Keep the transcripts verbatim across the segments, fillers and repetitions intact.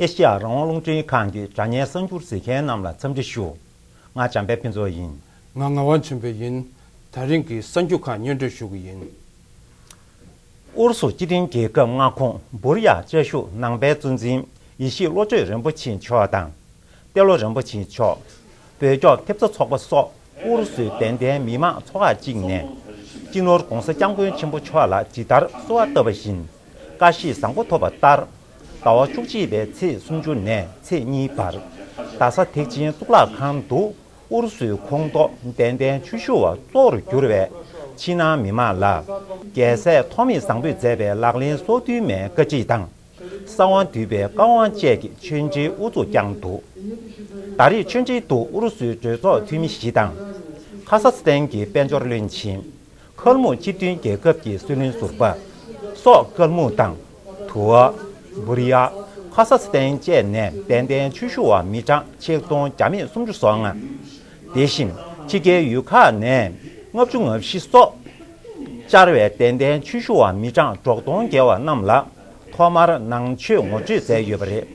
ཨེ་ཤེ་ཡ་རང་དབང་རླུང་འཕྲིན་ཁང་གི་དྲ་བརྙན་གསར་འགྱུར་གཟིགས་མཁན་རྣམས་ལ་འཚམས་འདྲི་ཞུ། ང་འཇམ་དཔལ་ཕུན་ཚོགས་ཡིན། ང་ངག་དབང་ཆོས་འཕེལ་ཡིན། ད་རིང་གི་གསར་འགྱུར་ཁག་སྙན་སྒྲོན་ཞུ་གི་ཡིན། ཨུ་རུ་སུ་སྤྱི་མཐུན་རྒྱལ་ཁབ་མངའ་ཁོངས་འབུར་ཡ་བཅའ་བཞུགས་ནང་པའི་གཙོ་འཛིན་ཡེ་ཤེས་བློ་གྲོས་རིན་པོ་ཆེ་མཆོག་དང་། ཏེ་ལོ་རིན་པོ་ཆེ་མཆོག་བོད་སྐྱོར་ཐེབས་རྩ་ཚོགས་པ་སོགས་ཨུ་རུ་སུའི་དད་ལྡན་མི་མང་ཚོགས་ཁག་ཅིག་ནས། སྤྱི་ནོར་༧གོང་ས་༧སྐྱབས་མགོན་ཆེན་པོ་མཆོག་ལ་ཇི་ལྟར་གསོལ་བ་བཏབ་པ་བཞིན། བཀྲ་ཤིས་བཟང་པོ་ཐོབ་པ་ལྟར། ཟླ་བ་བཅུ་གཅིག་པའི་ཚེས་སུམ་ཅུ་ནས་ཚེས་གཉིས་བར། རྡ་ས་ཐེག་ཆེན་གཙུག་ལག་ཁང་དུ་ཨུ་རུ་སུའི་ཁོངས་གཏོགས་དད་ལྡན་ཆོས་ཞུ་བ་གཙོ་བོར་གྱུར་བའི་ཕྱི་ནང་མི་མང་ལ། རྒྱལ་སྲས་ཐོགས་མེད་བཟང་པོས་མཛད་པའི་ལག་ལེན་སོ་བདུན་མའི་བཀའ་ཁྲིད་དང་། གསང་བ་འདུས་པའི་བཀའ་དབང་བཅས་ཀྱི་ཆོས་འབྲེལ་དབུ་འཛུགས་བསྐྱངས་འདུག་ད་རེས་ཆོས་འབྲེལ་དུ་ཨུ་རུ་སུའི་གྲོས་ཚོགས་འཐུས་མི་བཞི་དང་། ཁ་ས་སི་ཐན་གྱི་དཔལ་འབྱོར་བློན་ཆེན། ཁལ་མུག་སྤྱི་མཐུན་རྒྱལ་ཁབ་ཀྱི་སྲིད་བློན་ཟུར་པ། སོག་ཀལ་མུག་དང་། དུ་བ། འབུར་ཡ། ཁ་ས་སི་ཐན་བཅས་ནས་དད་ལྡན་ཆོས་ཞུ་བ་མི་གྲངས་ཆིག་སྟོང་བརྒྱ་མེད་སུམ་ཅུ་སོ་ལྔ། དེ་བཞིན་ཕྱི་རྒྱལ་ཡུལ་ཁག་ནས་ལྔ་བཅུ་ང་བཞི་སོགས་བཅར་བའི་དད་ལྡན་ཆོས་ཞུ་བ་མི་གྲངས་དྲུག་སྟོང་བརྒལ་བ་རྣམས་ལ་ཐོག་མར་ནང་ཆོས་ངོ་སྤྲོད་མཛད་ཡོད་པ་རེད།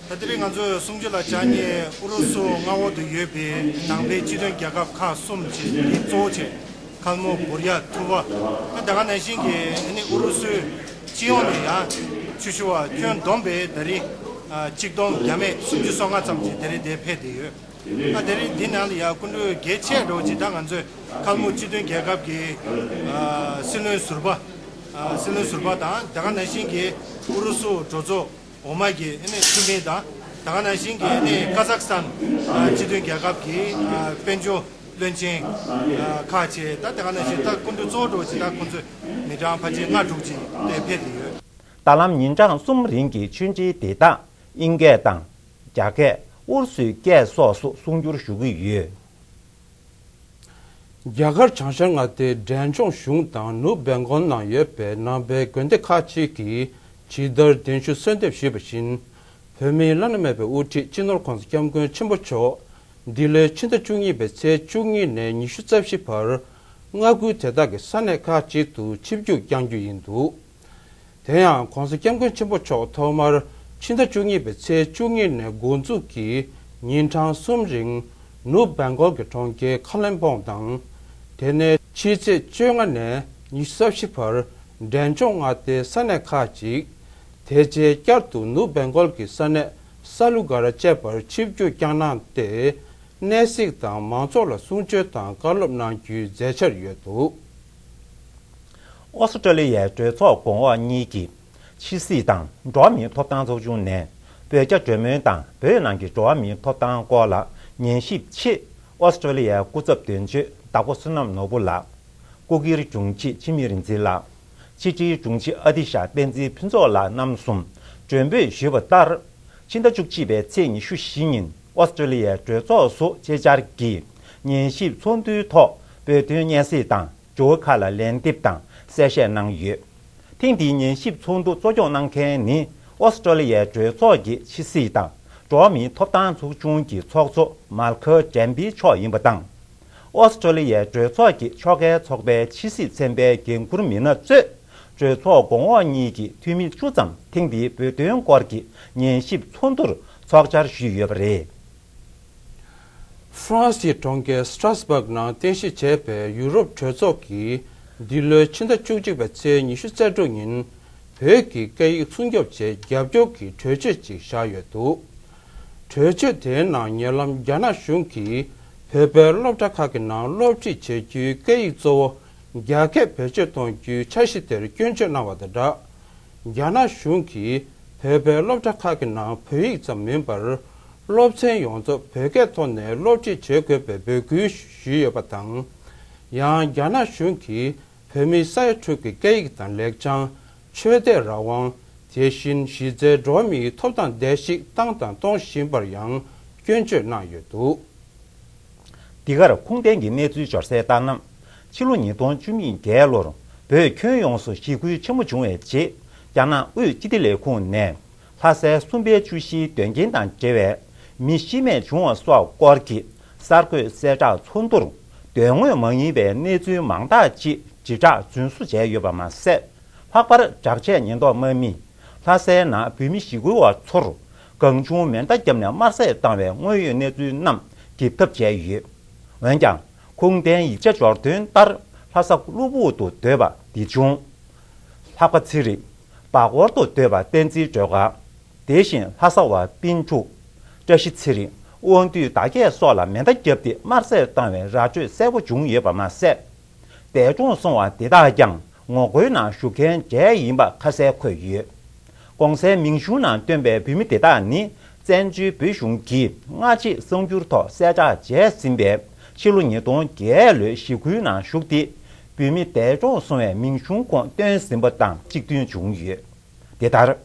ད་དེ་རིང་ང་ཚོས་གསུང་ཆོས་ལ་བཅར་མཁན་ཨུ་རུ་སུ་མངའ་འོག་ཏུ་ཡོད་པའི་ནང་པའི་སྤྱི་མཐུན་རྒྱལ་ཁབ་ཁག་གསུམ་བྱས། དེ་གཙོ་བོ་བྱས་ཁལ་མུག་འབུར་ཡ་ཐུ་བ། ད་ག་ནང་བཞིན་གྱི་ཨ་ནི་ཨུ་རུ་སུའི་སྤྱི་ཡོངས་ནས་ཡང་ཆོས་ཞུ་བ་ཁྱོན་བསྡོམས་པས་ད་རེས་ཆིག་སྟོང་བརྒྱ་མེད་སུམ་ཅུ་སོ་ལྔ་ཙམ་ཅིག་དེ་རིང་འདིར་ཕེབས་བསྡད་ཡོད། ད་དེ་རིང་འདི་ནང་ལ་ཡང་སྐུ་མགྲོན་གལ་ཆེ་འགྲོ་ཅིག་ད་ང་ཚོས་ཁལ་མུག་སྤྱི་མཐུན་རྒྱལ་ཁབ་ཀྱི་སྲིད་བློན་ཟུར་པ། སྲིད་བློན་ཟུར་པ་དང་ད་ག་ནང་བཞིན་གྱི་ཨུ་རུ་སུ་གྲོས་ཚོགས་འོག་མ་གི་ཨ་ནི་འཐུས་མི་དང་། ད་ག་ནང་བཞིན་གྱི་ཨ་ནི་ཀ་ཛག་སི་ཐན་སྤྱི་མཐུན་རྒྱལ་ཁབ་ཀྱི་དཔལ་འབྱོར་བློན་ཆེན་ཁག་བྱས། ད་ད་ག་ནང་བཞིན་ད་སྐུ་མགྲོན་གཙོ་བོ་འགྲོ་ཅིག་ད་ཁོང་ཚོས་མི་གྲངས་ཕལ་ཆེར་ལྔ་དྲུག་ཅིག་དེ་ཕེབས་བསྡད་ཡོད། ད་ལམ་ཉིན་གྲངས་གསུམ་རིང་གི་ཆོས་འབྲེལ་དེ་དག་དབྱིན་སྐད་དང་། རྒྱ་སྐད། ཨུ་རུ་སུའི་སྐད་སོགས་སུ་གསུང་སྒྱུར་ཞུ་གི་ཡོད། རྒྱ་གར་བྱང་ཤར་མངའ་སྡེའི་འབྲས་ལྗོངས་གཞུང་དང་ནུབ་བེང་གོལ་ནང་ཡོད་པའི་ནང་པའི་དགོན་སྡེ་ཁག་ཅིག་གིས་ཇི་ལྟར་གདན་ཞུ་གསོལ་འདེབས་ཞུས་པ་བཞིན། བོད་མིའི་བླ་ན་མེད་པའི་དབུ་ཁྲིད་སྤྱི་ནོར་༧གོང་ས་༧སྐྱབས་མགོན་ཆེན་པོ་མཆོག་འདི་ལོའི་ཕྱི་ཟླ་བཅུ་གཉིས་པའི་ཚེས་བཅུ་གཉིས་ནས་ཉི་ཤུ་རྩ་བཞི་བར་མངའ་ཁུལ་དེ་དག་གི་ས་གནས་ཁག་ཅིག་ཏུ་ཆིབས་བསྒྱུར་བསྐྱང་རྒྱུ་ཡིན་འདུག་དེ་ཡང་༧གོང་ས་༧སྐྱབས་མགོན་ཆེན་པོ་མཆོག་ཐོག་མར་ཕྱི་ཟླ་བཅུ་གཉིས་པའི་ཚེས་བཅུ་གཉིས་ནས་འགོ་འཛུགས་ཀྱིས་ཉིན་གྲངས་གསུམ་རིང་ནུབ་བེང་གོལ་གྱི་གྲོང་ཁྱེར་ཁ་ལིམ་པོང་དང་། དེ་ནས་ཕྱི་ཚེས་བཅོ་ལྔ་ནས་ཉི་ཤུ་རྩ་བཞི་བར་འབྲས་ལྗོངས་མངའ་སྡེའི་ས་གནས་ཁག་ཅིག་དེ་རྗེས་བསྐྱར་དུ་ནུབ་བེང་གོལ་གྱི་ས་གནས་ས་ལུ་ག་ར་བཅས་པར་ཆིབས་བསྒྱུར་བསྐྱངས་གནང་སྟེ། གནས་གཟིགས་དང་མང་ཚོགས་ལ་གསུང་ཆོས་དང་བཀའ་སློབ་གནང་རྒྱུའི་མཛད་འཆར་ཡོད་འདུག་ཨོ་སི་ཀྲོ་ལི་ཡའི་གྲོས་ཚོགས་གོང་འོག་གཉིས་ཀྱི་ཕྱི་སྲིད་དང་འགྲོ་བ་མིའི་ཐོབ་ཐང་ཚོགས་ཆུང་ནས་བོད་རྒྱ་གྲོས་མོལ་དང་བོད་ནང་གི་འགྲོ་བ་མིའི་ཐོབ་ཐང་སྐོར་ལ་ཉན་ཞིབ་ཆེད་ཨོ་སི་ཀྲོ་ལི་ཡའི་སྐུ་ཚབ་དོན་གཅོད་བདག་པོ་བསོད་ནམས་ནོར་བུ་ལགས། སྐུ་སྒེར་དྲུང་ཆེ་འཆི་མེད་རིག་འཛིན་ལགས། ཕྱི་དྲིལ་དྲུང་ཆེ་ཨ་ཏི་ཤ་བསྟན་འཛིན་ཕུན་ཚོགས་ལགས་རྣམ་གསུམ་མགྲོན་འབོད་ཞུས་པ་ལྟར། ཕྱི་ཟླ་བཅུ་གཅིག་པའི་ཚེས་ཉི་ཤུ་བཞི་ཉིན་ཨོ་སི་ཀྲོ་ལི་ཡའི་གྲོས་ཚོགས་སུ་ཆེད་བཅར་གྱིས་ཉན་ཞིབ་ཚོགས་འདུའི་ཐོག་བོད་དོན་སྙན་སེང་དང་འབྱུང་བ་ཁག་ལ་ལན་འདེབས་དང་གསལ་བཤད་གནང་ཡོད། ཐེངས་འདིའི་ཉན་ཞིབ་ཚོགས་འདུ་གཙོ་སྐྱོང་གནང་མཁན་ནི་ཨོ་སི་ཀྲོ་ལི་ཡའི་གྲོས་ཚོགས་ཀྱི་ཕྱི་སྲིད་དང་འགྲོ་བ་མིའི་ཐོབ་ཐང་ཚོགས་ཆུང་གི་ཚོགས་གཙོ་མཱ་ཁེལ་ཌེན་བྷི་མཆོག་ཡིན་པ་དང་། ཨོ་སི་ཀྲོ་ལི་ཡའི་གྲོས་ཚོགས་ཀྱི་ཕྱོགས་འགལ་ཚོགས་པའི་ཕྱི་སྲིད་ཚན་པའི་འགན་འཁུར་མི་སྣ་གཙོས་གྲོས་ཚོགས་གོང་འོག་གཉིས་ཀྱི་འཐུས་མི་བཅུ་ཙམ་ཐེངས་འདིའི་བོད་དོན་སྐོར་གྱི་ཉན་ཞིབ་ཚོགས་འདུར་ཚོགས་བཅར་ཞུས་ཡོད་པ་རེད། ཧྥ་རན་སིའི་གྲོང་ཁྱེར་སི་ཏྲ་སྦུག་ནང་རྟེན་གཞི་བྱས་པའི་ཡུ་རོབ་གྲོས་ཚོགས་ཀྱིས་འདི་ལོའི་ཕྱི་ཟླ་བཅུ་གཅིག་པའི་ཚེས་ཉི་ཤུ་རྩ་དྲུག་ཉིན་བོད་ཀྱི་སྐད་ཡིག་སྲུང་སྐྱོབ་ཆེད་རྒྱབ་སྐྱོར་གྱི་གྲོས་ཆོད་ཅིག་བཞག་ཡོད་འདུག་གྲོས་ཆོད་དེའི་ནང་ཉེ་ལམ་རྒྱ་ནག་གཞུང་གིས་བོད་པའི་སློབ་གྲྭ་ཁག་གི་ནང་སློབ་ཁྲིད་བྱེད་རྒྱུའི་སྐད་ཡིག་གཙོ་བོ་རྒྱ་སྐད་བེད་སྤྱོད་གཏོང་རྒྱུའི་འཆར་གཞི་དེར་སྐྱོན་བརྗོད་གནང་བ་དང་སྦྲགས། རྒྱ་ནག་གཞུང་གིས་བོད་པའི་སློབ་གྲྭ་ཁག་གི་ནང་བོད་ཡིག་ཙམ་མིན་པར། སློབ་ཚན་ཡོངས་རྫོགས་བོད་སྐད་ཐོག་ནས་སློབ་ཁྲིད་བྱེད་དགོས་པའི་འབོད་སྐུལ་ཞུས་ཡོད་པ་དང་། ཡང་རྒྱ་ནག་གཞུང་གིས་བོད་མིའི་ས་ཡ་དྲུག་གི་སྐད་ཡིག་དང་ལེགས་བྱང་། ཆོས་དད་རང་དབང་། དེ་བཞིན་གཞི་རྩའི་འགྲོ་བ་མིའི་ཐོབ་ཐང་བརྡལ་བཤིག་བཏང་དང་གཏོང་བཞིན་པར་ཡང་སྐྱོན་བརྗོད་གནང་ཡོད་འདུག་འདི་གར་ཁུངས་ལྡན་གྱི་གནས་ཚུལ་འབྱོར་གསལ་ལྟར་ན། ཕྱི་ལོ་ཉིས་སྟོང་བཅུ་གཉིས་རྒྱལ་ལོར་བོད་ཁྱོན་ཡོངས་སུ་ཞི་རྒོལ་ཆེན་པོ་བྱུང་བའི་རྗེས། རྒྱ་ནག་དབུས་སྤྱི་བདེ་ལས་ཁུངས་ནས་ལྷ་སའི་སུམ་པའི་བཅུ་བཞིའི་དོན་རྐྱེན་དང་འབྲེལ་བའི་མི་ཤི་རྨས་བྱུང་བ་སོགས་སྐོར་གྱི་གསར་འགོད་གསལ་བསྒྲགས་ཚོགས་འདུར་དོན་དངོས་མ་ཡིན་པའི་གནས་ཚུལ་མང་དག་ཅིག་དྲིལ་བསྒྲགས་རྫུན་བཟོ་བྱས་ཡོད་པ་མ་ཟད། ལྷག་པར་དྲག་ཆས་ཉེན་རྟོག་དམག་མིས་ལྷ་སའི་ནང་བོད་མི་ཞི་རྒོལ་བ་ཚོར་ གང་བྱུང་མེ་མདའ་བརྒྱབ་ནས་དམར་བསད་བཏང་བའི་དངོས་ཡོད་གནས་ཚུལ་རྣམས་འགེབས་ཐབས་བྱས་ཡོད། འོན་ཀྱང་། ཁུངས་ལྡན་ཡིག་ཆ་འབྱོར་དོན་ལྟར། ལྷ་ས་ཀླུ་སྦུག་ཏུ་སྡོད་པ་འདི་བྱུང་། ལྷ་ཁ་ཚེ་རིང་། སྦག་སྐོར་དུ་སྡོད་པ་བསྟན་འཛིན་སྒྲོལ་དཀར། དེ་བཞིན་ལྷ་ས་བ་པིན་ཕྲུག། བཀྲ་ཤིས་ཚེ་རིང་། དབང་འདུས་ཟླ་རྒྱས་སོགས་ལ་མེ་མདའ་བརྒྱབ་སྟེ་དམར་བསད་བཏང་བའི་ར་སྤྲོད་གསལ་པོ་བྱུང་ཡོད་པ་མ་ཟད། འདས་གྲོངས་སོང་བ་དེ་དག་ཀྱང་ངོ་རྒོལ་ནང་ཞུགས་མཁན་གྲས་ཡིན་པ་ཁ་གསལ་འཁོད་ཡོད། གོང་གསལ་མིང་གཞུང་ནང་བཏོན་པའི་བོད་མི་དེ་དག་ནི། བཙན་བྱོལ་བོད་གཞུང་གིས་སྔ་རྗེས་གསར་འགྱུར་ཐོག་གསལ་བསྒྲགས་བྱས་ཟིན་པའི་ཕྱི་ལོ་ཉིས་སྟོང་བརྒྱད་ལོའི་ཞི་རྒོལ་ནང་ཞུགས་ཏེ། བོད་མི་འདས་གྲོངས་སོང་བའི་མིང་གཞུང་ཁོངས་བཏོན་ཟིན་པ་དང་གཅིག་མཐུན་བྱུང་ཡོད། དེ་ལྟར།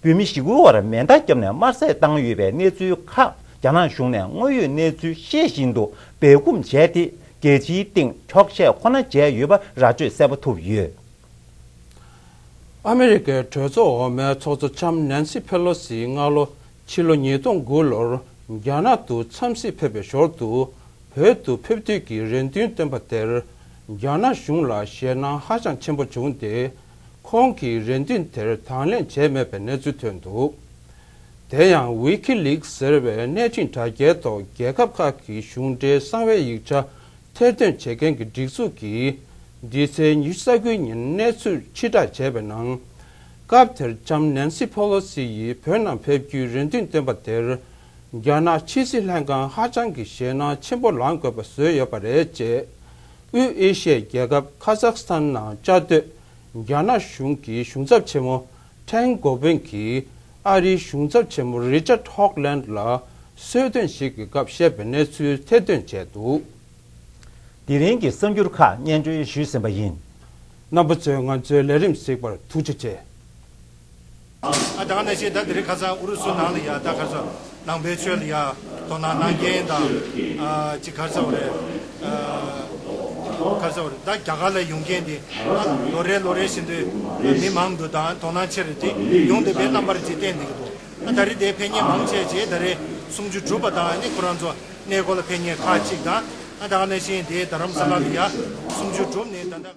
བོད་མི་ཞི་རྒོལ་བར་མེ་མདའ་བརྒྱབ་ནས་དམར་བསད་བཏང་ཡོད་པའི་གནས་ཚུལ་ཁག་རྒྱ་ནག་གཞུང་ནས་དངོས་ཡོད་གནས་ཚུལ་ཤེས་བཞིན་དུ་སྦས་སྐུང་བྱས་ཏེ། རྒྱལ་སྤྱིའི་སྟེང་འཁྱོག་བཤད་ཁོ་ན་བྱས་ཡོད་པ་ར་སྤྲོད་གསལ་པོ་ཐུབ་ཡོད། ཨ་མི་རི་ཀའི་གྲོས་ཚོགས་འོག་མའི་ཚོགས་གཙོ་ལྕམ་ནན་སི་ཕེ་ལོ་སིས་སྔ་ལོ་ཕྱི་ལོ་ཉིས་སྟོང་དགུ་ལོར་རྒྱ་ནག་ཏུ་འཚམས་གཟིགས་ཕེབས་པའི་ཞོར་དུ། བོད་དུ་ཕེབས་དུས་ཀྱི་རེ་འདུན་བཏོན་པ་དེར། རྒྱ་ནག་གཞུང་ལ་ཞེད་སྣང་ཧ་ཅང་ཆེན་པོ་བྱུང་སྟེ། ཁོང་གིས་རེ་འདུན་དེར་དང་ལེན་བྱས་མེད་པའི་གནས་ཚུལ་ཐོན་འདུག་དེ་ཡང་ཝི་ཁི་ལིག་ཟེར་བའི་གནས་འཕྲིན་དྲ་རྒྱའི་ཐོག་རྒྱལ་ཁབ་ཁག་གི་གཞུང་འབྲེལ་གསང་བའི་ཡིག་ཆ་ཐེར་འདོན་བྱེད་མཁན་གྱི་སྒྲིག་འཛུགས་ཀྱིས། འདི་ཚེས་ཉི་ཤུ་རྩ་དགུ་ཉིན་གནས་ཚུལ་ཕྱིར་བསྒྲགས་བྱས་པའི་ནང་། སྐབས་དེར་ལྕམ་ནན་སི་ཕོ་ལོ་སི་ཡིས་བོད་ནང་ཕེབས་རྒྱུའི་རེ་འདུན་བཏོན་པ་དེར། རྒྱ་ནག་ཕྱི་སྲིད་ལྷན་ཁང་ཧ་ཅང་གི་ཞེད་སྣང་ཆེན་པོ་ལངས་དགོས་པ་བཟོས་ཡོད་པ་རེད་ཅེས། དབུས་ཨེ་ཤི་ཡའི་རྒྱལ་ཁབ་ཁ་ཛག་སི་ཐན་ནང་བཅའ་སྡོད་རྒྱ་ནག་གཞུང་གི་གཞུང་ཚབ་ཆེན་མོ་ཁྲེན་གོ་པིན་གྱིས་ཨ་རིའི་གཞུང་ཚབ་ཆེན་མོ་རི་ཅར་ཧོག་ལན་ལ་གསོལ་སྟོན་ཞིག་གི་སྐབས་བཤད་པའི་གནས་ཚུལ་ཐེར་འདོན་བྱས་འདུག་དེ་རིང་གི་གསར་འགྱུར་ཁག་སྙན་སྒྲོན་ཞུས་ཟིན་པ་ཡིན། རྣམ་པ་ཚོས་ང་ཚོའི་ལས་རིམ་གཟིགས་པར་ཐུགས་རྗེ་ཆེ། ཨ་ད་ག་ནང་བཞིན་ད་དེ་རིང་ཁ་སང་ཨུ་རུ་སུ་ནང་ལ་ཡ་ད་ག་རེ་ཟེར་ནང་པའི་ཆོས་ལ་ཡ་དོ་སྣང་གནང་མཁན་དང་ཨ་ཅིག་ག་རེ་ཟེར་བ་རེད། ཨ་ག་རེ་ཟེར་བ་རེད། ད་རྒྱ་གར་ལ་ཡོང་མཁན་དེ་ཨ་ལོ་རེ་ལོ་རེ་བཞིན་དུ་མི་མང་དུ་དང་དོ་སྣང་ཆེ་རུ་དེ་ཡོང་བསྡད་པའི་རྣམ་པར་ཅིག་བསྟན་བསྡད་ཀྱི་འདུག་ཨ་ད་རེས་དེ་ཕེབས་མཁན་མང་ཆེ་ཅིག་ད་རེས་གསུམ་བཅུ་གྲུབ་པ་དང་ཨ་ནི་ཁོ་རང་ཚོ་གནས་སྐོར་ལ་ཕེབས་མཁན་ཁག་ཅིག་དང་ཨ་ད་ག་ནང་བཞིན་དེ་རྡ་རམ་ས་ལ་ལ་ཡ་གསུམ་བཅུ་གྲུབ་ནས་ད་ལྟ།